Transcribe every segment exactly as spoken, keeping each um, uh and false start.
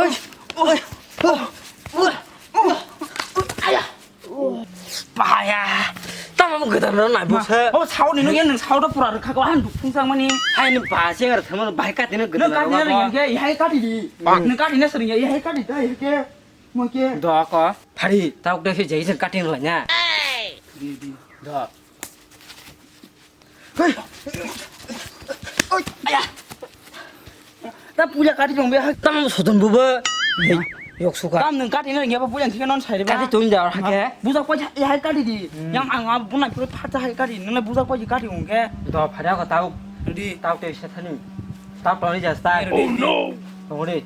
Oi, oi, oi, oi, oi, oi, aya. Paya. Tamo mo gedam ro nai bo se. O sao ni no yang sao do pura rwkha ko han duk phung sang mani. Hai ni ba se ngar thamo bai ka tino gedam ro. No ka tino yang ke hai ka di. No ka tino sering ya hai ka di dai ke. Mo ke. Do ko. Phari tau de se jai se ka tino la nya. Di di. Do. Hei. Oi, aya. Ta puja kati jong be hai. Tam soton bubo. Hei, yok suka. Tam nung kati nang yaba puja thik non sai ba. Kati tong ja ha ke. Buja ko ya hai kati di. Hmm. Yang ang ab bunai pura phat hai kati. Nung buja ko kati ong ke. Do phara ko tau. Di. Tau te sa thani. Tau to ni ja stai. Oh no. Ong re.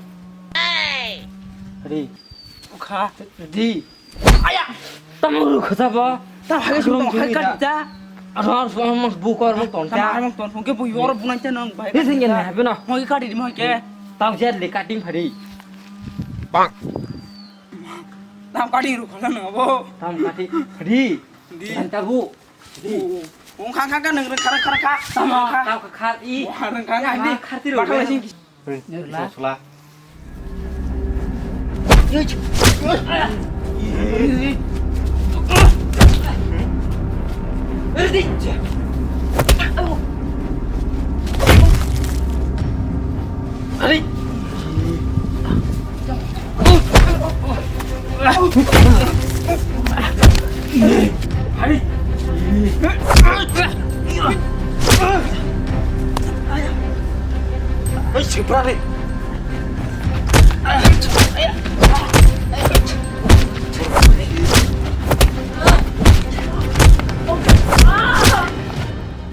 Re. Kha. Di. Aya! Tamo rwkha sabo. Ta hai sum tong hai kati ta. Aro ar sum mos bu kor mos ton ta. Tamo mos ton phone ke bu yor bu nang cha nang bai. Ni sing yen na beno. Mo ki kati di mo ke. Tao jet le cutting phari. Bang. Tam kati rwkha na bo. Tam kati phari. Di. Anta bu. Di. Ong khang khang ka nang khara khara ka. Tamo tao ka khar i. Wah nang khang. Ya di khar ti ro. Bakal sing. Sula. Oi, sipra re.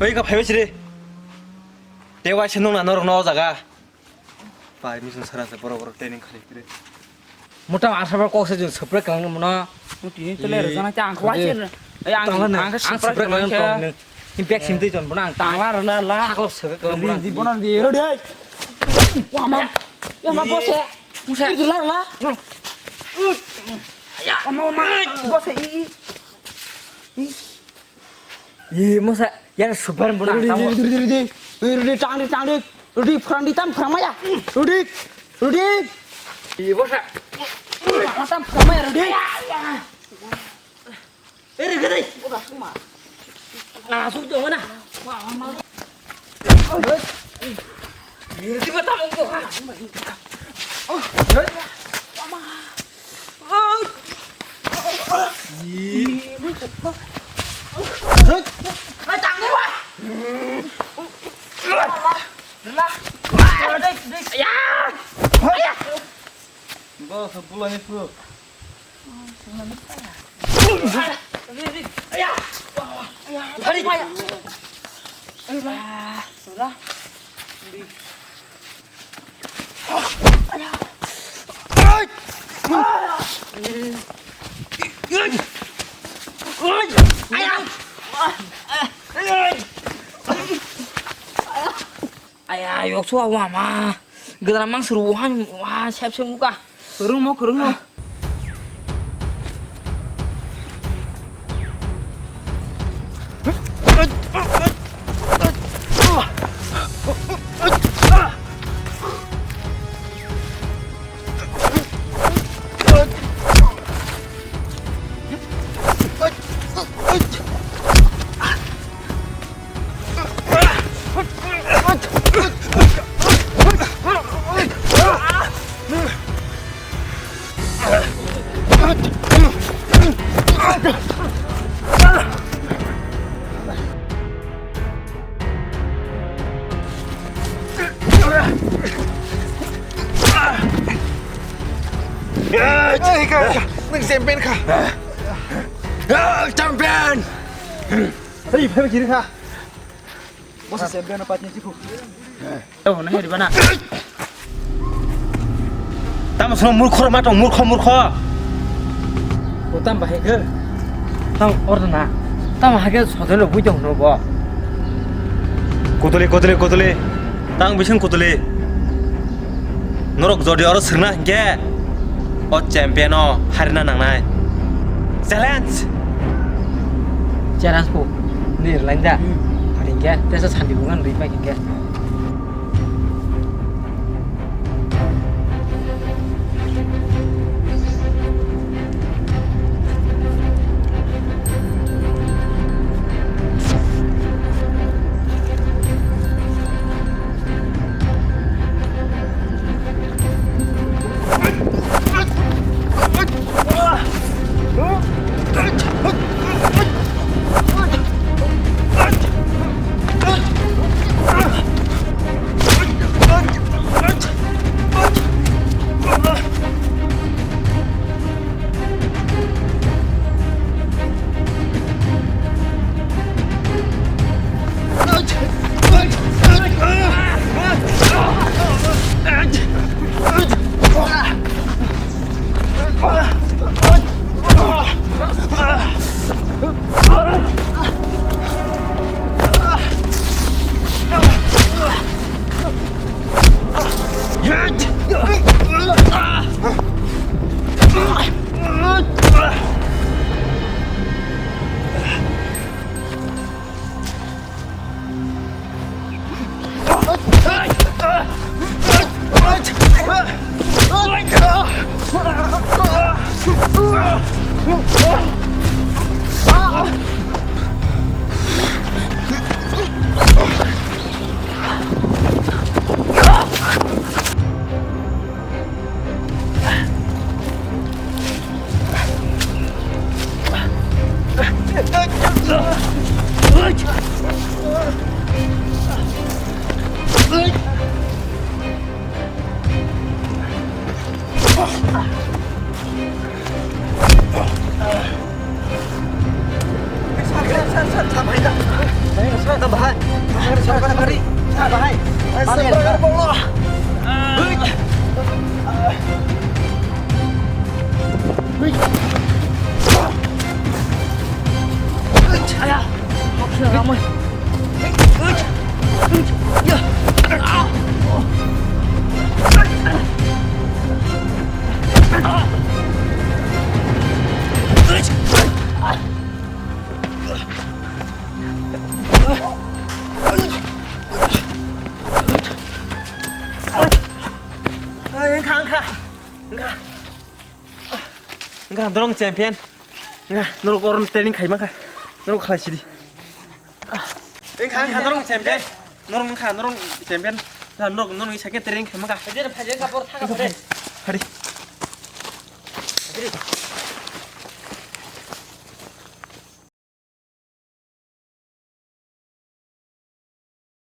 Oi, ka phaibai sire. Te wai se nung na norok no jaga. Pai mi sung sara se borok borok training khali kre. Mota asaba kok se jun surprise kalang mano. Tini tele rwjana ta ang khwai se. Ai ang ang surprise kalang tong. Impact sim tei jon bono ang tangla rwna la. Saklo se kalang bono. Di bono di rodi. Wama. Ya ma bose. Musa. Di la la. Ya ma ma. Bose i. Ye, masa, ya, super, bro. Rudi, rudi, rudi, rudi, rudi, tangdi, tangdi, rudi, phrangdi, tam phrangmaya, rudi, rudi. Ye, masa. Tam phrangmaya, rudi. Eh, rudi, rudi. Ah, suk dong na. Rudi, mata mongko. Bos, bulani fu. Aya, yok suka wama. Gedara mang suru wahan wa sep sep uka. Kurung mo, kurung mo. Nang champion kha. Champion. Hei, phai kiri kha. Bosa champion no patni tiku. Tamo na heri bana. Tamo sono murkho ma tong murkho murkho. Utam bahai ger. Tamo orna. Tamo hage sodelo bui tong no bo. Kotole kotole kotole. Tang bising kotole. Norok jodi oro sirna hingke. O champion o harina nangnai. Challenge. Challenge po. Nir lain da. Hari hingke tesa sandi bungan ri pa hingke. Wngkha, wngkha. Wngkha. Wngkha, dorong champion. Wngkha, norok oro training khaima kha. Norok khlai sidi. Wngkha, wngkha, dorong champion. Norok wngkha, norok champion. Norok, norok second training khaima kha. Phai, phai, phai, phai, phai. Hari.